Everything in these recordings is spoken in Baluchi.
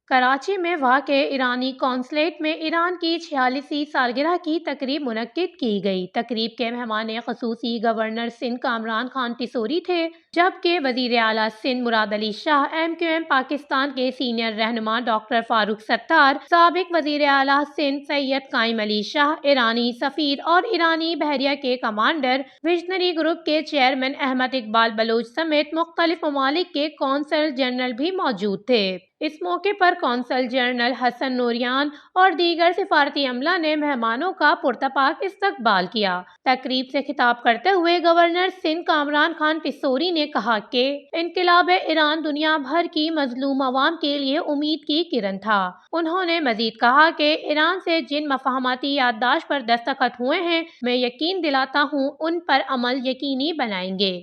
کراچی میں واقع ایرانی قونصلیٹ میں ایران کی چھیالیسویں سالگرہ کی تقریب منعقد کی گئی۔ تقریب کے مہمان خصوصی گورنر سندھ کامران خان ٹسوری تھے، جبکہ وزیر اعلیٰ سندھ مراد علی Shah, M Q M Pakistan کے سینئر رہنما ڈاکٹر فاروق ستار، سابق وزیر اعلیٰ سندھ سید قائم علی شاہ، ایرانی سفیر اور ایرانی بحریہ کے کمانڈر، وژنری گروپ کے چیئرمین احمد اقبال بلوچ سمیت مختلف ممالک کے قونصل جنرل بھی موجود تھے۔ اس موقع پر قونصل جنرل حسن نوریان اور دیگر سفارتی عملہ نے مہمانوں کا پرتپاک استقبال کیا۔ تقریب سے خطاب کرتے ہوئے گورنر سندھ کامران خان ٹسوری نے کہا کہ انقلاب ایران دنیا بھر کی مظلوم عوام کے لیے امید کی کرن تھا۔ انہوں نے مزید کہا کہ ایران سے جن مفاہمتی یادداشت پر دستخط ہوئے ہیں، میں یقین دلاتا ہوں ان پر عمل یقینی بنائیں گے۔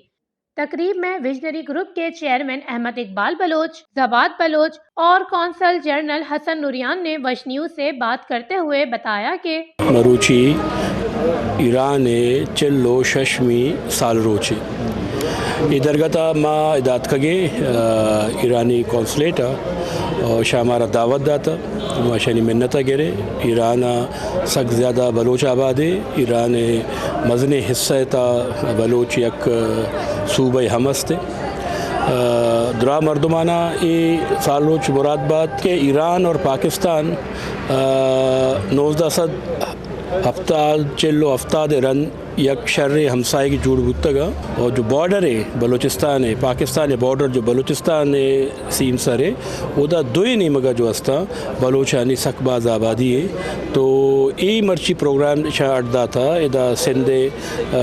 تقریب میں وژنری گروپ کے چیئرمین احمد اقبال بلوچ، زباد بلوچ اور قونصل جنرل حسن نوریان نے وش نیوز سے بات کرتے ہوئے بتایا کہ مروچی ایران ء چل و ششمی سال روچے۔ اے درگت ء ما ادا اتکگیں، آ، ایرانی قونصلیٹ ء، آ، شہ مارا دعوت داتا۔ ما شانی منت ء گرے۔ ایران ء سک زیادہ بلوچ آبادے۔ ایران ء مزنیں حصہ ء تا بلوچ یک صوبہ ہم است۔ آ، درا مردمانا اے سال روچ مراد بات کہ ایران اور پاکستان، آ، نوزدہ سد ہفتاد، چل و ہفتاد ء رند یک شریں ہمساہگے جوڑ بوتگ ء، اور جو بارڈر ہے بلوچستان ہے، پاکستان ہے بارڈر جو بلوچستان ہے سیم سر ہے، اودا دوئیں نیمگا جو ہستاں بلوچانی سک باز آبادی ہے۔ تو اے مرچی پروگرام شاہ اڈ داتا، ادا سندھ، آ،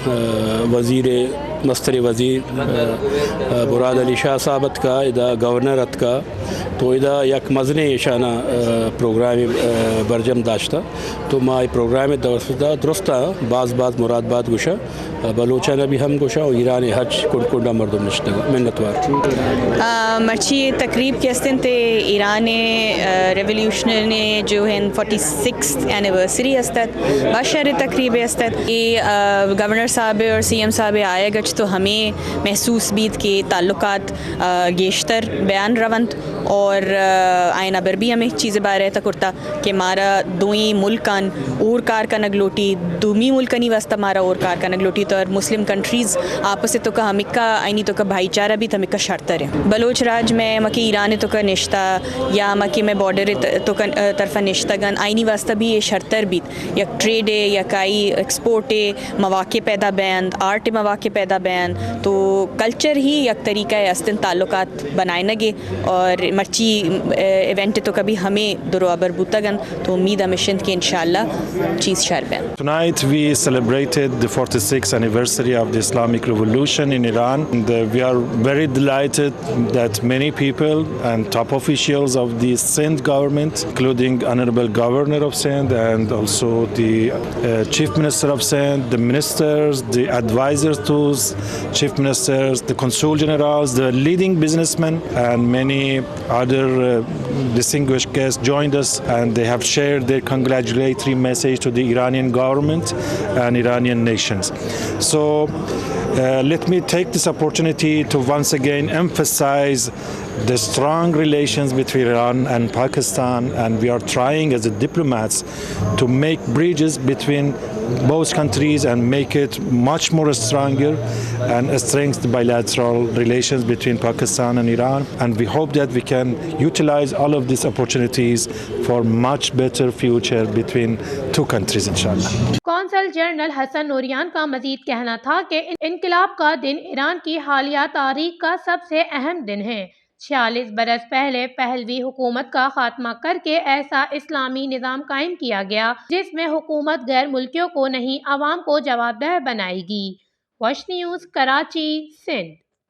آ، وزیر، مستر وزیر، آ، آ، مراد علی شاہ صاحب اتکا، ادا گورنر اتکا، تو ادا یک مزنیں ایشانا، آ، پروگرام، آ، برجم داشتا۔ تو ما اے پروگرام ء درستا، درستا باز باز مراد بات گوشاں، بلوچاں بھی ہم گوشاں و ایران ء ہرچ کنڈ کنڈا مردم نشتگ۔ منتوار۔ آ، مرچی تقریب کہ استنت ایران ء، آ، ریولیوشن ء جو ہیں فورٹی سکسھ اینیورسری استت، باشر تقریب استت۔ اے، آ، گورنر صاحب اور سی ایم صاحب آئے گچ تو ہمیں محسوس بیت کہ تعلقات، آ، گیشتر بیان رونت اور، آ، آئین ابر بھی ہمیں چیز بارے تک کرتا کہ مارا دوئیں ملکان اور کار کنگ لوٹی، دومی ملکانی واسطہ مارا اور کار کنگ لوٹی، تو اور مسلم کنٹریز آپس توکا ہمکا آئینی توکا بھائی چارہ بیت، ہمکا شرتر ہے۔ بلوچ راج میں مکی ایران توکا نشتا یا مکی میں بارڈر ت-، توکا، آ، طرفا نشتگن، آئینی واسطہ بھی یہ شرتر بیت۔ یک ٹریڈ ہے، یک آئی ایکسپورٹ ہے، مواقع پیدا بیند، آرٹ مواقع پیدا بیند، تو کلچر ہی یک طریقہ ہے استن تعلقات بنائنگے۔ اور مرچی، آ، ایونٹ توکا بھی ہمیں درو ابر بوتگن، تو امید ہمیش انت کہ انشاءاللہ چیز شر بین۔ Tonight we celebrated the forty-sixth anniversary of the Islamic Revolution in Iran. And, uh, we are very delighted that many people and top officials of the Sindh government, including Honorable Governor of Sindh and also the, uh, Chief Minister of Sindh, the ministers, the advisors to s-, Chief Ministers, the Consul Generals, the leading businessmen, and many other, uh, distinguished guests joined us, and they have shared their congratulatory message to the Iranian government and Iranian nations. So, uh, let me take this opportunity to once again emphasize the strong relations between Iran and Pakistan, and we are trying as a diplomats to make bridges between both countries and make it much more stronger and strengthen the bilateral relations between Pakistan and Iran. And we hope that we can utilize all of these opportunities for much better future between two countries, inshallah. قونصل جنرل حسن نوریان کا مزید کہنا تھا کہ ان-، انقلاب کا دن ایران کی حالیہ تاریخ کا سب سے اہم دن ہے۔ چھیالیس برس پہلے پہلوی حکومت کا خاتمہ کر کے ایسا اسلامی نظام قائم کیا گیا جس میں حکومت غیر ملکیوں کو نہیں، عوام کو جوابدہ بنائے گی۔ وش نیوز، کراچی، سندھ۔